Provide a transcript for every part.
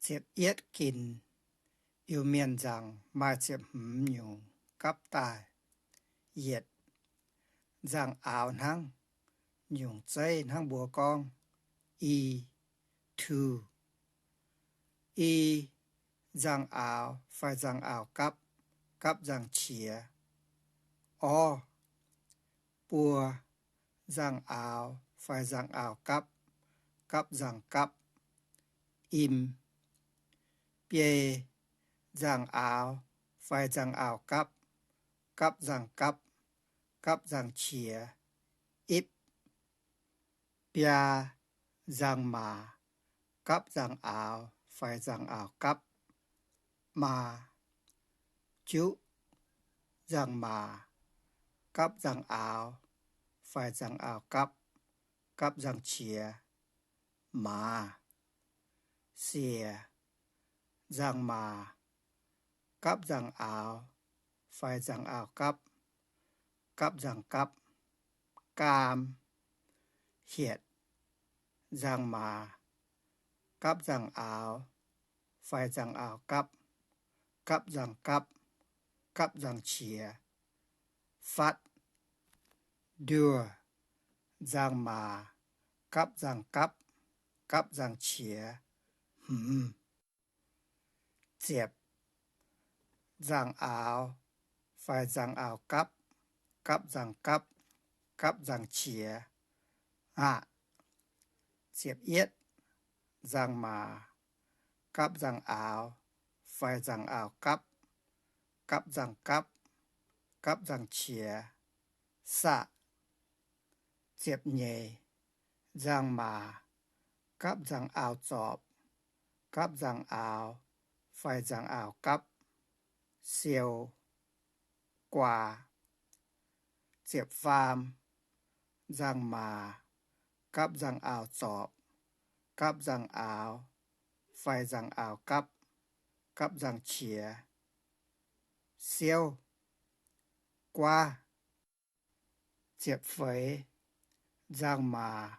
Ziepc yietv ginc, Iu-Mienh nzangc maaih ziepc hmz nyungc gapv daaih. Yietc, nzangc-aaux hnangv. Nyungc zeiv hnangv mbuo gorngv i, two. I, nzangc-aaux fai nzangc-aaux gapv, gapv nzangc-qiex. Orv, buo, nzangc-aaux fai nzangc-aaux gapv, gapv nzangc-gapv. Im, biei, nzangc-aaux fai nzangc-aaux gapv, gapv nzangc-gapv, gapv nzangc-qiex. Ipv, biaa, nzangc-maac gapv nzangc-aaux fai nzangc-aaux gapv. Maa, juqv, nzangc-maac gapv nzangc-aaux fai nzangc-aaux gapv, gapv nzangc-qiex. Maaz, siec, nzangc-maac gapv nzangc-aaux fai nzangc-aaux gapv, gapv nzangc-gapv. Gaam, hietc, nzangc-maac gapv nzangc-aaux fai nzangc-aaux gapv, gapv nzangc-gapv, gapv nzangc-qiex. Fatv, nduoh, nzangc-maac gapv nzangc-gapv, gapv nzangc-qiex. Hmz, ziepc, nzangc-aaux fai nzangc-aaux gapv, gapv nzangc-gapv, gapv nzangc-qiex. Aqc, ziepc yietv, nzangc-maac gapv nzangc-aaux fai nzangc-aaux gapv, gapv nzangc-gapv, gapv nzangc-qiex. Saqv, ziepc nyeic, nzangc-maac gapv nzangc-aaux zorpc, gapv nzangc-aaux fai nzangc-aaux gapv. Siou, guaa, ziepc faam, nzangc-maac gapv nzangc-aaux zorpc, gapv nzangc-aaux fai nzangc-aaux gapv, gapv nzangc-qiex. Siouv, guaav, ziepc feix, nzangc-maac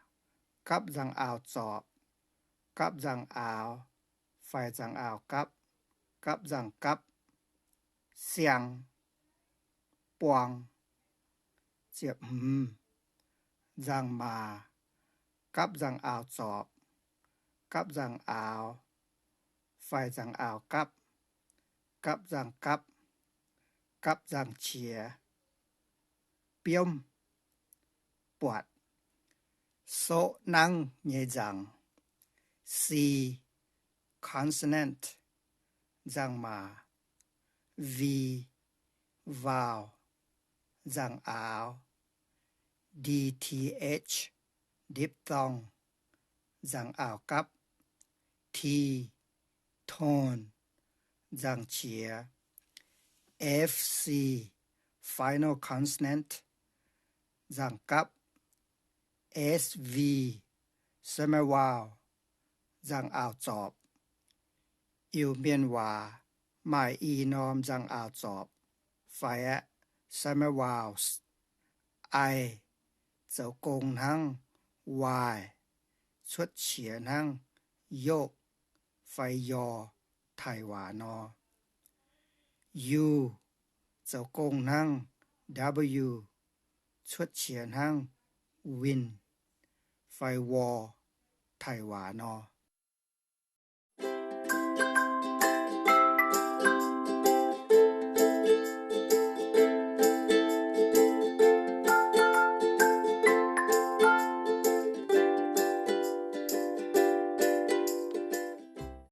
gapv nzangc-aaux zorpc, gapv nzangc-aaux fai nzangc-aaux gapv, gapv nzangc-gapv. Siang, buang, ziepc hmz, nzangc-maac gapv nzangc-aaux zorpc, gapv nzangc-aaux fai nzangc-aaux gapv, gapv nzangc-gapv, gapv nzangc-qiex. Biomv, buatc, soqv nangv nyei nzangc. C, consonant, nzangc-maac. V, vowel, nzangc-aaux. D, th, diphthong, nzangc-aaux gapv. T, tone, nzangc-qiex. F, C, final consonant, nzangc-gapv. S, V, semi-vowel, nzangc-aaux zorpc. Iu-Mienh waac maaih i norm nzangc-aaux zorpc fai aeqv, semi-vowels. I, zoux gong hnangv Y, cuotv qiex hnangv yoqv fai yaw, Taiv waac nor. U, zoux gong hnangv W, cuotv qiex hnangv win fai wor, Taiv waac nor.